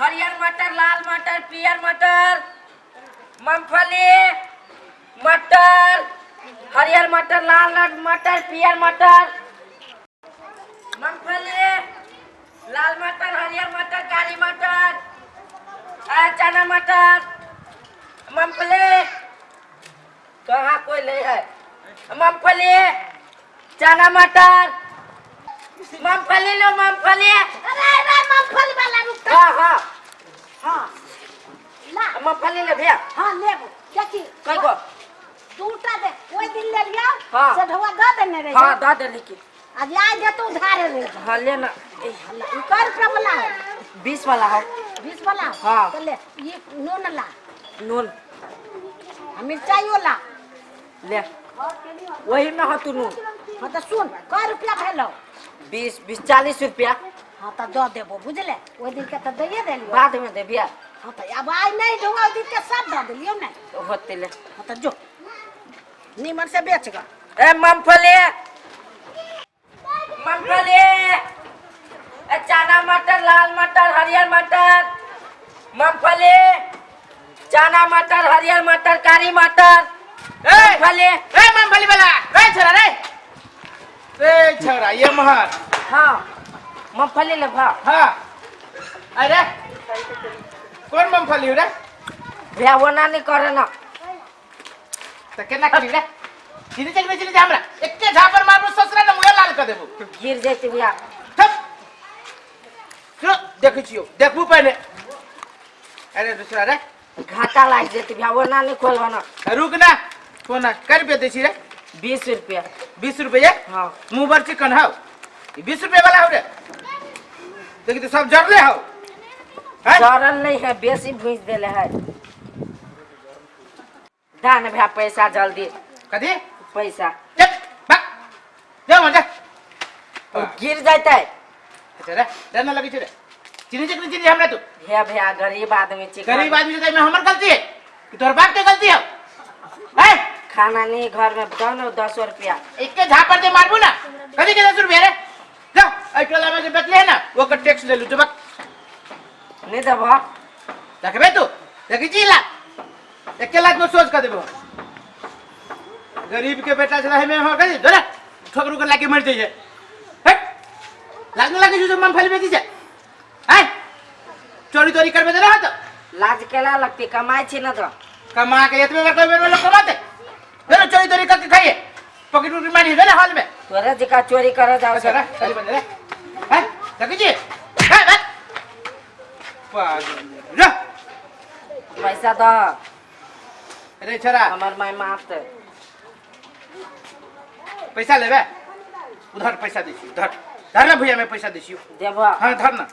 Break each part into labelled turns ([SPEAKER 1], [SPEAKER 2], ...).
[SPEAKER 1] हरियर मटर, लाल मटर, पियर मटर, मूंगफली मटर, हरियर मटर, लाल मटर, पियर मटर, मूंगफली, लाल मटर, हरियर मटर, कारी मटर, चना मटर, मूंगफली। कहाँ कोई ले है मूंगफली, चना मटर, मूंगफली लो मूंगफली।
[SPEAKER 2] अरे अरे मूंगफली वाला रुक।
[SPEAKER 1] हाँ हाँ।
[SPEAKER 2] हाँ ला।
[SPEAKER 1] मूंगफली ले भैया।
[SPEAKER 2] हाँ लेबो, देखी।
[SPEAKER 1] कई गो?
[SPEAKER 2] दूटा दे, ओइ दिन ले लियो।
[SPEAKER 1] हाँ।
[SPEAKER 2] से ढौआ दऽ देने रही।
[SPEAKER 1] हाँ, दऽ देली की।
[SPEAKER 2] आज आइ देतो उधारे रही।
[SPEAKER 1] हाँ, ले ना।
[SPEAKER 2] ए हल्ला, ई कै रुपया वाला है?
[SPEAKER 1] 20 वाला हो।
[SPEAKER 2] 20 वाला?
[SPEAKER 1] हाँ।
[SPEAKER 2] तो ले, ई नून ला।
[SPEAKER 1] नून।
[SPEAKER 2] आ मिरचाइयो ला।
[SPEAKER 1] ले, वही में हो तू नून।
[SPEAKER 2] हाँ तऽ सुन, कै रुपया भेलौ?
[SPEAKER 1] 20 20 40 रुपया।
[SPEAKER 2] हाँ तऽ दऽ देबो, बुझले? ओहि दिन के तऽ दैये देलियौ।
[SPEAKER 1] बाद में दे भैया।
[SPEAKER 2] हाँ तऽ आब आइ नहि देबो, ओहि दिन के सब दऽ देलियौ ने।
[SPEAKER 1] होते, ले।
[SPEAKER 2] हाँ तऽ जो, नीमन से बेच ग।
[SPEAKER 1] ए मूंगफली, मूंगफली, ए चना मटर, लाल मटर, हरियर मटर, मूंगफली, चना मटर, हरियर मटर, कारी मटर,
[SPEAKER 3] ए!
[SPEAKER 1] मूंगफली।
[SPEAKER 3] ए मूंगफली वाला रे, छोरा रे, रे छोरा, ये महर।
[SPEAKER 1] हाँ, मूंगफली ले भा।
[SPEAKER 3] हाँ, अरे कौन मूंगफली हो रे?
[SPEAKER 1] भैया, वो ना नहीं करे ना।
[SPEAKER 3] त केना करी रे? चिनी चकनी चिनी हमरा एके झापर मारबो ससुरा ने मुँहे लाल कर देबो।
[SPEAKER 1] गिर जैते भैया।
[SPEAKER 3] थप सुनो, देखै छियौ, देखबू पहिने। अरे दूसरा रे।
[SPEAKER 1] घाटा लाग जेते भैया, वो ना नहीं खोलबा ना।
[SPEAKER 3] रुक ना, कोना कै रुपया दै छी रे?
[SPEAKER 1] 20 रुपया।
[SPEAKER 3] 20 रुपया?
[SPEAKER 1] हाँ।
[SPEAKER 3] मुँह बड़ चिकन हौ, ई 20 रुपया वाला हौ रे? देखी तो सब जरले हौ, हैं?
[SPEAKER 1] जरल नहीं है, बेसी भूज देले है। दा ने भैया पैसा जल्दी।
[SPEAKER 3] कथी?
[SPEAKER 1] पैसा।
[SPEAKER 3] चल भाग, जा वहाँ जा।
[SPEAKER 1] गिर जाते।
[SPEAKER 3] अच्छा रे, डर ना लगे छै रे? चिन्ह छै कि नहीं चिन्ह हमरा तू?
[SPEAKER 1] भैया, भैया, गरीब आदमी छी।
[SPEAKER 3] गरीब आदमी छै में हमर गलती है कि तोहर बाप के गलती है? हैं?
[SPEAKER 1] खाना नहीं घर में, दो ना 10 रुपया।
[SPEAKER 3] एके झापड़ जे मारबू ना। कथी के 10 रुपया रे? जा, एहि टोला में जे बेचले है ना, ओकर टैक्स ले लू, जो बक।
[SPEAKER 1] नहीं देबो।
[SPEAKER 3] देखबे तू, देखी छी ला एके लाख में सोच कर देबो। गरीब के बेटा छला में हमर कथी धरे ठोकरू के लाके मर जाइए। हट, लाज न लागे छै मन फैल बेची छै? हैं, चोरी तोरी करबे त रहत।
[SPEAKER 1] लाज केला लगती? कमाई छी ना तो।
[SPEAKER 3] कमा के एतबे बेर कोई बेर लोग कमाते? चलो, चोरी तोरी करके खाइए, पॉकेट उकेट मारी है ना हॉल में।
[SPEAKER 1] तोरे जका चोरी करे जाओ।
[SPEAKER 3] अच्छा रे, चल बंद रे। हैं, देखी छी? हैं, हैं, पागल रे।
[SPEAKER 1] पैसा दो।
[SPEAKER 3] अरे छोरा।
[SPEAKER 1] हमर माय मारते।
[SPEAKER 3] पैसा लेबे? उधर पैसा दै छी, धर, धर ना भैया, में पैसा दै छी।
[SPEAKER 1] देबो?
[SPEAKER 3] हाँ, धर ना।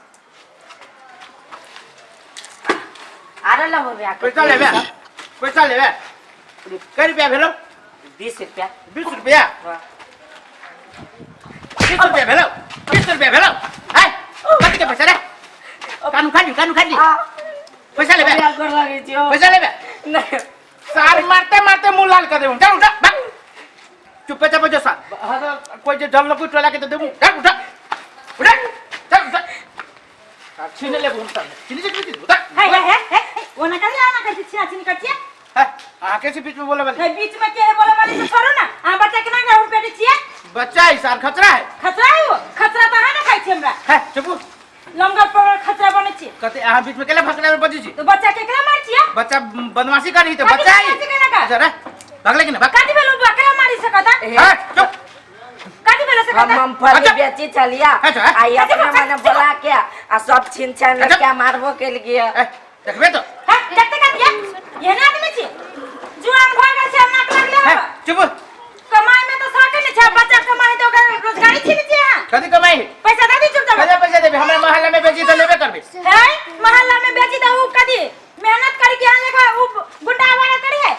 [SPEAKER 1] आरे लेबो भैया।
[SPEAKER 3] पैसा लेबे? पैसा लेबे? कै रुपया भेलो?
[SPEAKER 1] 20 रुपया।
[SPEAKER 3] 20 रुपया?
[SPEAKER 1] हाँ।
[SPEAKER 3] 20 रुपया भेलो? 20 रुपया भेलो? है, कति के पैसा रे? कानू खाली, कानू खाली। पैसा लेबे?
[SPEAKER 1] भैया, गोर लगै छियौ।
[SPEAKER 3] पैसा लेबे?
[SPEAKER 1] नहीं।
[SPEAKER 3] सार मारते मारते मुंह लाल कर देबू। चल उठा, भाग, चुप्पे चाप जो सार। हाँ, तो कोई जे जल कोई टोला के तो देबू। चल उठा, उठा, चल उठा। छीन लेबू हम सब, छीन छीन छीन, उठा।
[SPEAKER 4] हे हे हे हे, ओना कथी आना करती छिया छिन करती?
[SPEAKER 3] है, आके से बीच में बोले वाली।
[SPEAKER 4] नहीं, बीच में के है बोले वाली से छोड़ो ना। अहाँ बच्चा के ना रुपया छियै?
[SPEAKER 3] बच्चा है सार, खचरा है।
[SPEAKER 4] खचरा है वो? खचरा तऽ अहाँ ने खाइ छी हमरा।
[SPEAKER 3] है, चुप।
[SPEAKER 4] लंगर पर खचरा बनै छी।
[SPEAKER 3] कते अहाँ बीच में केला फकरा में बजै छी?
[SPEAKER 4] तो बच्चा के केला मारै छियै?
[SPEAKER 3] बच्चा बदमाशी करी तो
[SPEAKER 4] कथी
[SPEAKER 3] बच्चा है।
[SPEAKER 4] बदमाशी केलक?
[SPEAKER 3] अच्छा रे, भागले कि ना भाग।
[SPEAKER 4] कथी भेल? बकरा मारि सकत?
[SPEAKER 3] है, चुप।
[SPEAKER 4] कथी भेल से?
[SPEAKER 1] हम मूंगफली
[SPEAKER 3] अच्छा।
[SPEAKER 1] बेची छलिया।
[SPEAKER 3] अच्छा।
[SPEAKER 1] आई अपने मने बोला के आ सब छीन छान
[SPEAKER 3] अच्छा।
[SPEAKER 1] के मारबो के लिए।
[SPEAKER 3] ए, देखबे तो।
[SPEAKER 4] है, देखते कथी है? एहन आदमी छी जुआन भऽ गेल छै, नाक लागले।
[SPEAKER 3] है,
[SPEAKER 4] हब
[SPEAKER 3] चुप।
[SPEAKER 4] कमाई में तो साके नहीं छै, बच्चा कमाई तो ओकर रोजगारी छीन छी अहाँ।
[SPEAKER 3] कथी कमाई है?
[SPEAKER 4] पैसा दे दी चुपचाप।
[SPEAKER 3] कते पैसा देबे? हमरा मोहल्ला में बेची तो लेबे करबे।
[SPEAKER 4] है, मोहल्ला में बेची तो ऊ कदी मेहनत करी के अहाँ लेखा ऊ गुंडा वाला करी है।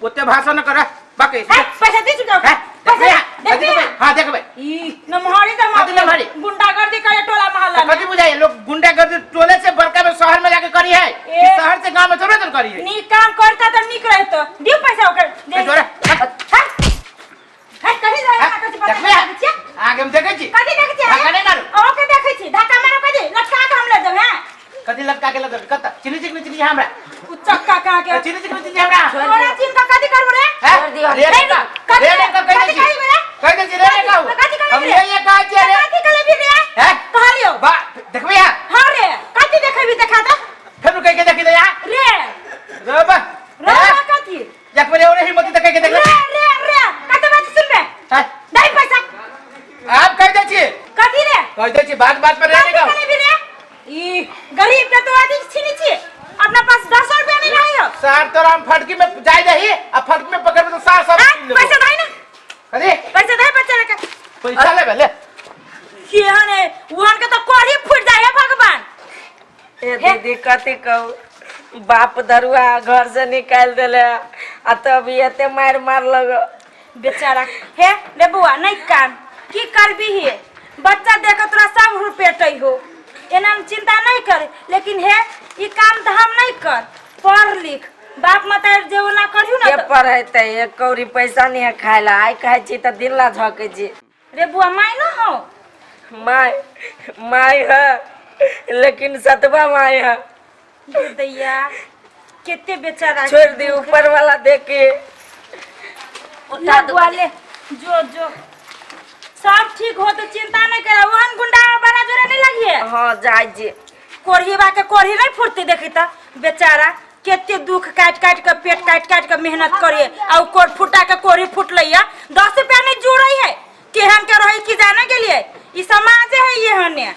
[SPEAKER 3] ओते भाषण न कर, बाकी।
[SPEAKER 4] है, पैसा दी चुपचाप।
[SPEAKER 3] है,
[SPEAKER 4] पैसा
[SPEAKER 3] देखबे।
[SPEAKER 4] देखबे।
[SPEAKER 3] हां, देखबे।
[SPEAKER 4] ई नमहरी त
[SPEAKER 3] कथी नमहरी?
[SPEAKER 4] गुंडागर्दी करे टोला मोहल्ला में।
[SPEAKER 3] कथी बुझाइए लोग गुंडागर्दी टोले से बड़का में शहर में जाके करी है कि
[SPEAKER 4] ए।
[SPEAKER 3] शहर से गांव में थोड़े तो करी है।
[SPEAKER 4] नीक काम करता त नीक रहतो। दिउ पैसा ओकर दे।
[SPEAKER 3] ए, जोरे।
[SPEAKER 4] है है, कहीं जाए ना कथी पता
[SPEAKER 3] देखबे।
[SPEAKER 4] नहीं छियै।
[SPEAKER 3] आगे हम देखै छी।
[SPEAKER 4] कथी देखै छियै?
[SPEAKER 3] धक्का नहि मारू।
[SPEAKER 4] ओके, देखै छी। धक्का मारो कथी? लटका के हम ले देब। हैं?
[SPEAKER 3] कथी लटका? का के लग कत चिनी चिकनी चिनी हमरा
[SPEAKER 4] उ चक्का का के
[SPEAKER 3] चिनी चिकनी चिनी हमरा
[SPEAKER 4] तोरा चिन का कथी करबो रे?
[SPEAKER 3] हैं?
[SPEAKER 1] छोड़ दियो।
[SPEAKER 3] रे रे का
[SPEAKER 4] कथी
[SPEAKER 3] रे रे का कह
[SPEAKER 4] कथी
[SPEAKER 3] दे
[SPEAKER 4] कही रे?
[SPEAKER 3] कह दे रे रे का
[SPEAKER 4] कथी कही
[SPEAKER 3] हम
[SPEAKER 4] रे?
[SPEAKER 3] ये ये कह छियै रे
[SPEAKER 4] कथी कलेबी रे?
[SPEAKER 3] हैं?
[SPEAKER 4] कहलियो।
[SPEAKER 3] बा देखबी हां
[SPEAKER 4] हां रे, कथी देखेबी देखा त?
[SPEAKER 3] फेर कह के देखी दे यार
[SPEAKER 4] रे,
[SPEAKER 3] रे बा
[SPEAKER 4] रे कथी?
[SPEAKER 3] एक बेर और हिम्मत त कह के देख
[SPEAKER 4] रे रे रे, कते बात सुनबे?
[SPEAKER 3] हैं?
[SPEAKER 4] दे पैसा।
[SPEAKER 3] आप कह दे छी
[SPEAKER 4] कथी रे?
[SPEAKER 3] कह दे छी बात बात पर रे
[SPEAKER 4] कथी
[SPEAKER 3] का
[SPEAKER 4] कलेबी रे? ई गरीब के तो आदि छिनी छी। अपना पास 10 रुपया नहीं रही हो।
[SPEAKER 3] सार तोरा हम फटकी में जाय दही आ फटकी में पकड़ में तो सार सब
[SPEAKER 4] हाँ,
[SPEAKER 3] छीन लेबो।
[SPEAKER 4] पैसा दे ना।
[SPEAKER 3] अरे
[SPEAKER 4] पैसा दे बच्चा के।
[SPEAKER 3] पैसा लेबे ले
[SPEAKER 4] केहन है वहन के तो कोढ़ी फूट जाए हे भगवान।
[SPEAKER 1] ए दीदी कथी कहू, बाप दरुआ घर से निकालि देले आ तब एते मारि मारलक।
[SPEAKER 4] बेचारा हे रे बुआ नहीं कान की करबी हे, बच्चा देख के तोरा सब रुपेटै हो, एना में चिंता नहीं कर, लेकिन हे ई काम तो हम नहीं कर, पढ़ लिख बाप माता जे ओना करियो ना
[SPEAKER 1] के
[SPEAKER 4] तो-
[SPEAKER 1] पढ़ेतै, एक कौड़ी पैसा नहीं है खाय ला, आइ खाइ छी तऽ दिन ला झकै छी।
[SPEAKER 4] रे बुआ माय न हो?
[SPEAKER 1] माय माय है लेकिन सतबा माय है।
[SPEAKER 4] दैया केते बेचारा
[SPEAKER 1] छोड़ दी ऊपर वाला देखे।
[SPEAKER 4] ले बुआ ले, जो जो सब ठीक हो तो चिंता नहीं करे, ओहन गुंडा बड़ा जोरे नहीं लगिए।
[SPEAKER 1] हाँ जाइ छी।
[SPEAKER 4] कोढ़ी बा के कोढ़ी नहीं फुटते देखी त बेचारा केते दुख काट काट के पेट काट काट के मेहनत करिए आ उ कोर फुटा के कोढ़ी फुटलैया 10 रुपया नहीं जुड़ै है, केहन के रहे की जाने के लिए ई समाज है ये हने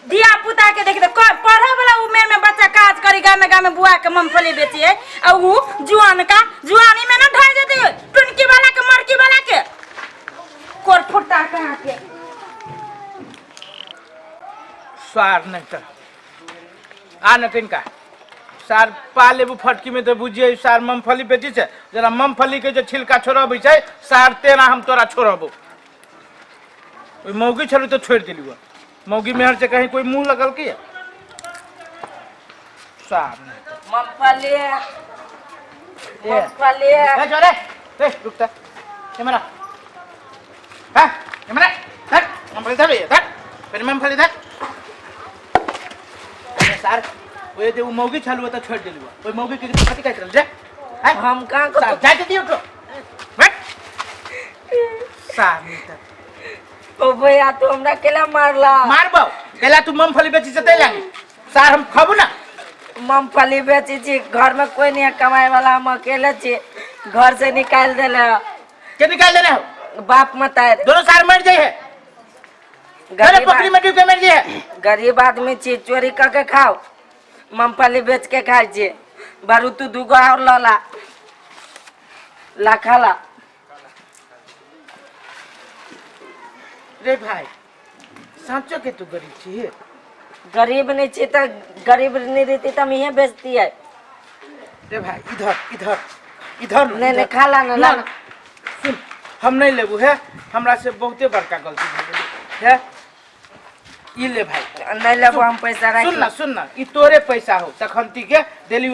[SPEAKER 4] धिया पुता के देखी त पढ़े वाला उमेर में बच्चा काज करी गामे गामे बुआ के मूंगफली बेची है आ उ जुआन का जुआनी में ना ढाई जेते टुनकी वाला के मरकी वाला के कोर फुटा कहाँ के
[SPEAKER 3] सार नहीं तर आ न किनका सार पा लेबू फटकी में तो बुझिए सार मूंगफली बेची छै, जरा मूंगफली के जे छिलका छोड़बै छै सार तेना हम तोरा छोड़बो। ओहि मौगी छलू तो छोड़ दिलू, मौगी मेहर से कहीं कोई मुंह लगल की सार नहीं।
[SPEAKER 1] मूंगफली मूंगफली
[SPEAKER 3] ए छोरे ए रुकता कैमरा हां कैमरा धर मूंगफली धर ये धर फिर मूंगफली धर। सार ओए जे उ मौगी छलू त छोड़ दिलू, ओइ मौगी के कथि कहत रहल जे हैं?
[SPEAKER 1] हम कहाँ
[SPEAKER 3] सार जाय दे दियो तो बैठ सार नहीं त
[SPEAKER 1] ओ भैया तू हमरा केला मारला?
[SPEAKER 3] मारबो केला तू मूंगफली बेची से तै लागी सार हम खबू ना।
[SPEAKER 1] मूंगफली बेची छी, घर में कोई नहीं है कमाए वाला, हम अकेले छी, घर से निकाल देले।
[SPEAKER 3] के निकाल देने हो?
[SPEAKER 1] बाप मतार
[SPEAKER 3] दोनों सार मर जाए है,
[SPEAKER 1] गरीब
[SPEAKER 3] पोखरी में डूब के मर जाए है।
[SPEAKER 1] गरीब आदमी छी, चोरी करके खाओ, मूंगफली बेच के खाइ छी। बारू तू दूगो और लला ला खाला।
[SPEAKER 3] रे भाई साँचो के तू गरीब छी?
[SPEAKER 1] गरीब नहीं छी तो गरीब नहीं रहती तो हम यहीं बेचती है।
[SPEAKER 3] रे भाई इधर इधर इधर
[SPEAKER 1] नहीं नहीं खाला ना ला।
[SPEAKER 3] सुन हम नहीं लेबू है, हमरा से बहुते बड़का गलती भऽ गेलै है, ई ले भाई।
[SPEAKER 1] नहीं लेबू हम पैसा राखि।
[SPEAKER 3] सुन ना सुन ना ई तोरे पैसा हो तखनती के देली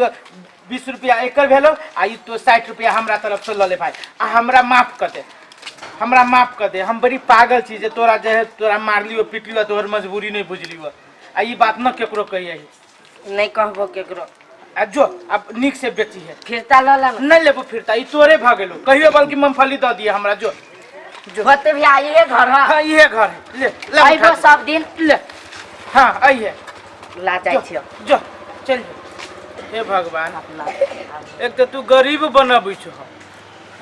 [SPEAKER 3] 20 रुपया एकर भेलो आ ई तो 60 रुपया हमरा तरफ से ल ले भाई, आ हमरा माफ कर दे, हमरा माफ कर दे, हम बड़ी पागल छी जे तोरा जे है तोरा मारलियो पिटलियो तोहर मजबूरी नहीं बुझलियो, आ ई बात न केकरो कहिए।
[SPEAKER 1] नहीं कहबो केकरो।
[SPEAKER 3] आ जो अब निक से बेची है
[SPEAKER 1] फिरता ल ला ना।
[SPEAKER 3] नहीं लेबो फिरता, ई तोरे भ गेलो कहियो बल्कि मूंगफली the दिए हमरा। जो
[SPEAKER 1] जो होते भी आइए घर है।
[SPEAKER 3] हाँ इहे घर है, ले ले
[SPEAKER 1] अइबो
[SPEAKER 3] उठा दे।
[SPEAKER 1] सब दिन
[SPEAKER 3] ले हाँ आइए
[SPEAKER 1] ला जाइ छियो।
[SPEAKER 3] जो चल जो। हे भगवान एक तो तू गरीब बनबै छो,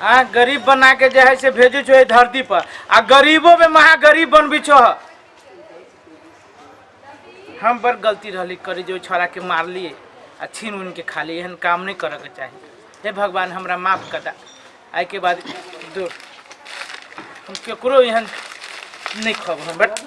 [SPEAKER 3] आ गरीब बना के जे है से भेजै छो एहि धरती पर, आ गरीबो में महा गरीब बनबै छो। हम बड़ गलती रहली करी जो छोरा के मारलिए आ छीन उन के खाली, एहन काम नहीं करे के चाही। हे भगवान हमरा माफ कर दा, आइ के बाद दो हम केकरो एहन नहीं खब हम। बट